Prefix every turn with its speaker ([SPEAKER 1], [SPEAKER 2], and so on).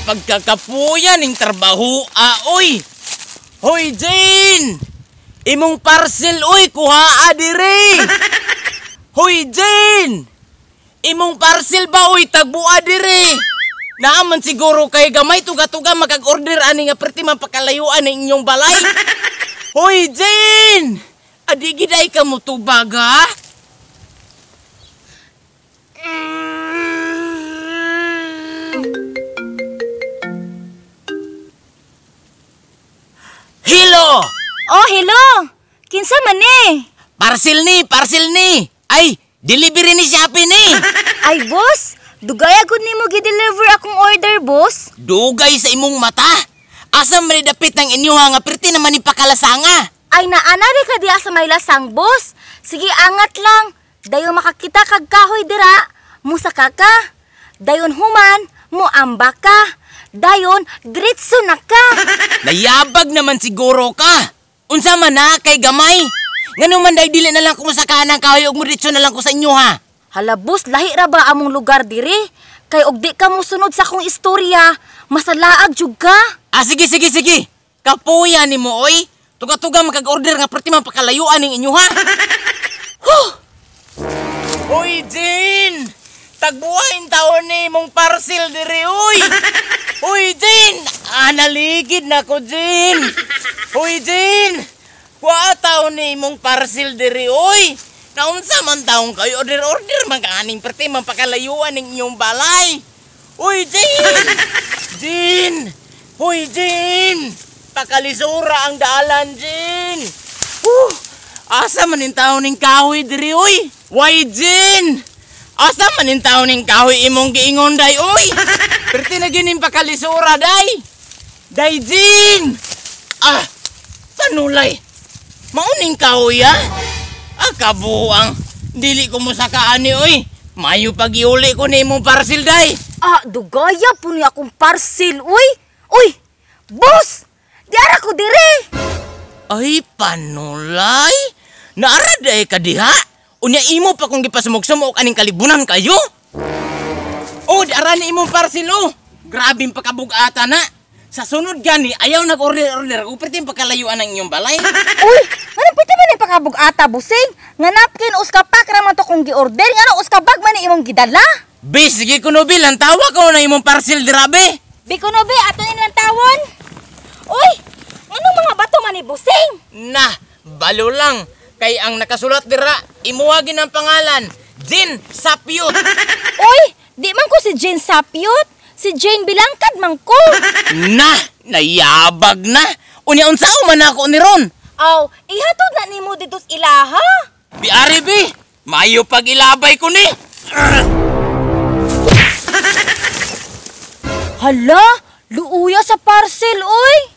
[SPEAKER 1] Pagkakapuya ning trabaho, oy! Hoy, Jane! Imong parcel, oy, kuhaa diri! Hoy, Jane! Imong parcel ba, oy, tagbua diri! Naaman siguro kay gamay tuga-tuga makag-order ani nga perti man pakalayuan ng inyong balay. Hoy, Jane! Adi giday ka mo tubag, ha? Hello!
[SPEAKER 2] Oh, hello! Kinsa man ni?
[SPEAKER 1] Parcel ni, parcel ni! Ay, delivery ni Shopee ni!
[SPEAKER 2] Ay, boss! Dugay agud nimo gi-deliver akong order, boss.
[SPEAKER 1] Dugay sa imong mata? Asa man ni dapit ang inyo nga perti naman ni pakalasanga?
[SPEAKER 2] Ay, naana ri ka diha sa may lasang, boss. Sige, angat lang. Dayon makakita kag kahoy dira, musaka ka. Dayon human, muamba ka. Dayon, diretso na ka.
[SPEAKER 1] Nayabag naman siguro ka. Unsa man na kay gamay? Ngano man day dili na lang ko musaka ng kahoy ug mudiretso na lang ko sa inyo ha.
[SPEAKER 2] Hala boss, lahi ra ba among lugar diri? Kay og di ka mosunod sa akong istorya, masalaag jud ka.
[SPEAKER 1] Ah, sige sige sige. Kapuya nimo oy. Tuga-tuga makag-order nga perti man pakalayuan ning inyo ha. Huh. Hoy Jane! Tagbuhain taon ni imong parcel diri oy. Hoy Jane! Ah, naligid na ko Jane. Hoy Jane! Kuha taon ni imong parcel diri oy. Naunsa man taong kayo order-order man ka aning perti man pakalayuan ning inyong balay. Uy, Jane! Jane! Hoy, Jane! Pakalisura ang daalan, Jane! Huh! Asa man ning taon ning kahoy diri, oy? Why, Jane? Asa man ning taon ning kahoy imong giingon, day, oy? Perti na gyud ning pakalisura, day! Day, Jane! Ah! Panulay! Mauning kahoy, ah? Ah, kabuang. Dili ko mosakaan ni, oy. Mayo pag-iuli ko ni imong parcel, day.
[SPEAKER 2] Ah, dugaya po ni akong parcel, uy. Uy, boss! Di ara ko diri.
[SPEAKER 1] Ay, panulay. Naara day ka diha. Unya imo pa kung gipasumog-sumog aning kalibunan kayo. Oh, di ara ni imong parcel, oh. Grabe pakabugata na. Sa sunod gani, ayaw nag-order-order. Uperti pagkalayuan ang inyong balay.
[SPEAKER 2] Uy, anong pwede man yung pakabugata, busing? Nga napkin, uska pack raman to kung gi-order. Nga no, uska bag man imong gidala.
[SPEAKER 1] Be, sige kuno, be. Lantawa ko na imong parcel, dirabe.
[SPEAKER 2] Be kuno, be. Ato ni lantawon. Uy, anong mga bato man ni busing?
[SPEAKER 1] Nah, balo lang. Kay ang nakasulat dira, imuwagin ang pangalan, Jane Sapyot.
[SPEAKER 2] Uy, di man ko si Jane Sapyot. Si Jane Bilangkad man ko.
[SPEAKER 1] Na, nayabag na. Unya unsa man ako ni Ron?
[SPEAKER 2] Aw, ihatod na nimo dito sa ilaha.
[SPEAKER 1] Biari bi, maayo pag ilabay ko ni.
[SPEAKER 2] Hala, luuya sa parcel oy.